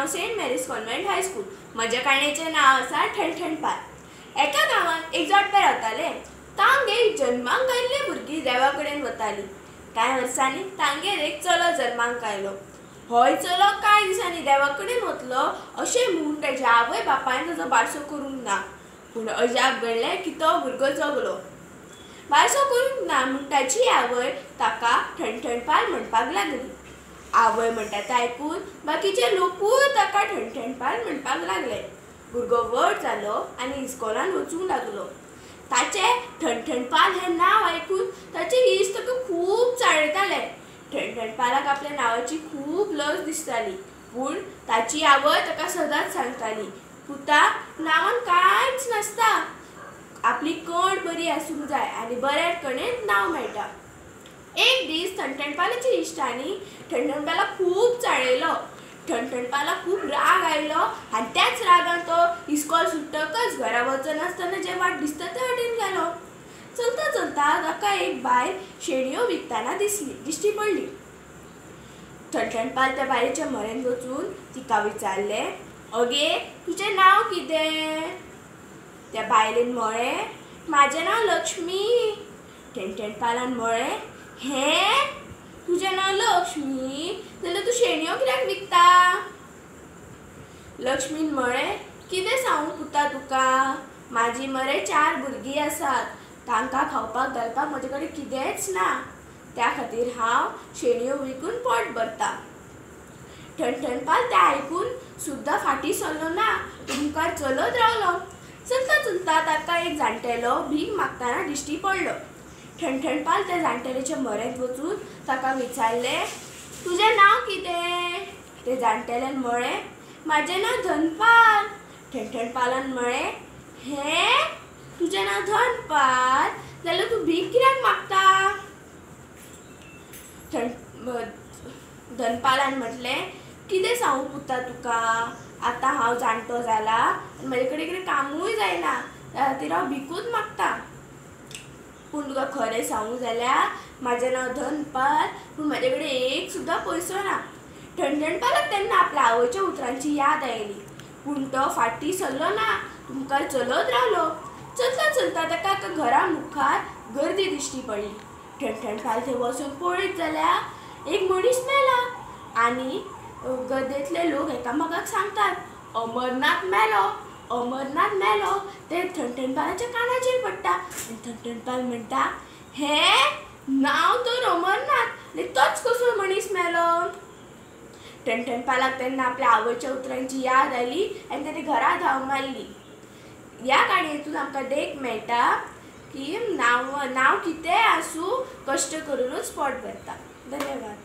Saint Mary's convent high school. म्हज्या काणयेचें नांव आसा ठणठणपाल. एका गांवांत एक जोडपें रावतालें. तांगेर जल्माक आयिल्लीं भुरगीं देवा कडेन वतालीं. कांय वर्सांनी तांगेर एक चलो जल्माक आयलो. होय चलो कांय दिसांनी देवा कडेन वतलो अशें म्हूण ताच्या आवय बापायन ताचो बारसो करूंक ना. पूण अजाप घडलें की तो भुरगो जगलो. बारसो करूंक ना म्हूण ताची आवय ताका ठणठणपाल म्हणपाक लागली. आवय म्हणटा तें आयकून बाकीचे लोकूय ताका ठणठणपाल म्हणपाक लागले. भुरगो व्हड जालो आनी इस्कोलान वचूंक लागलो. ताचें ठणठणपाल हें नांव आयकून ताचे इश्ट ताका खूब चाळयताले. ठणठणपालाक आपल्या नांवाची खूब लज दिसताली, पूण ताची आवय ताका सदांच सांगताली, पुता, नांवान कांयच नासता, आपली कण बरी आसूंक जाय आनी बऱ्या कणेंत नांव मेळटा. एक दीस ठणठणपालाच्या इश्टांनी ठणठणपालाक खूब चाळयलो. ठणठणपालाक खूब राग आयलो आनी त्याच रागान तो इस्कोल सुट्टकच घरा वचनासतना जे वाट दिसता ते वाटेन गेलो. चलता चलता ताका एक बायल शेणयो विकतना दिसली, दिश्टी पडली. ठणठणपाल त्या बायलेच्या म्हऱ्यांत वचून तिका विचारलें, अगे, तुजें नांव कितें? त्या बायलेन म्हळें, म्हाजें नांव लक्ष्मी. ठणठणपालान म्हळें, हें तुजें नांव लक्ष्मी जाल्यार तूं शेणयो कित्याक विकता? लक्ष्मीन म्हळें, कितें सांगूं पुता तुका, म्हाजी मरे 4 भुरगीं आसात, तांकां खावपाक घालपाक म्हजे कडेन कितेंच ना, त्या खातीर हांव शेणयो विकून पोट भरता. ठणठणपाल तें आयकून सुद्दां फाटीं सरलो ना, मुखार चलत रावलो. चलता चलता ताका एक जाणटेलो भीक मागतना दिश्टी पडलो. ठणठणपाल त्या जाणटेल्याच्या म्हऱ्यांत वचून ताका विचारलें, तुजें नांव कितें? ते जाणटेल्यान म्हळें, म्हाजें नांव धनपाल. ठणठणपालान म्हळें, हें तुजें नांव धनपाल जाल्यार तूं भीक कित्याक मागता? धनपालान म्हटलें, कितें सांगूं पुता तुका, आतां हांव जाणटो जाला आनी म्हजे कडेन कितें कामूय जायना, त्या खातीर हांव भिकूच मागता. पूण तुका खरें सांगूं जाल्यार म्हाजें नांव धनपाल, पूण म्हजे कडेन एक सुद्दां पयसो ना. ठणठणपालाक तेन्ना आपल्या आवयच्या उतरांची याद आयली, पूण तो फाटीं सरलो ना, मुखार चलत रावलो. चलता चलता ताका एका घरा मुखार गर्दी दिश्टी पडली. ठणठणपाल थंय वचून पळयत जाल्यार एक मनीस मेला आनी गर्देंतले लोक एकामेकाक सांगतात, अमरनाथ मेलो, अमरनाथ मेलो. ते ठणठणपालाच्या कानाचेर पडटा आनी ठणठणपाल म्हणटा, हें नांव तर अमरनाथ आनी तोच कसो मनीस मेलो? ठणठणपालाक तेन्ना आपल्या आवयच्या उतरांची याद आयली आनी ताणें घरा धांव मारली. ह्या काणयेंतून आमकां देख मेळटा की नांव कितेंय आसूं, कश्ट करुनूच पोट भरता. धन्यवाद.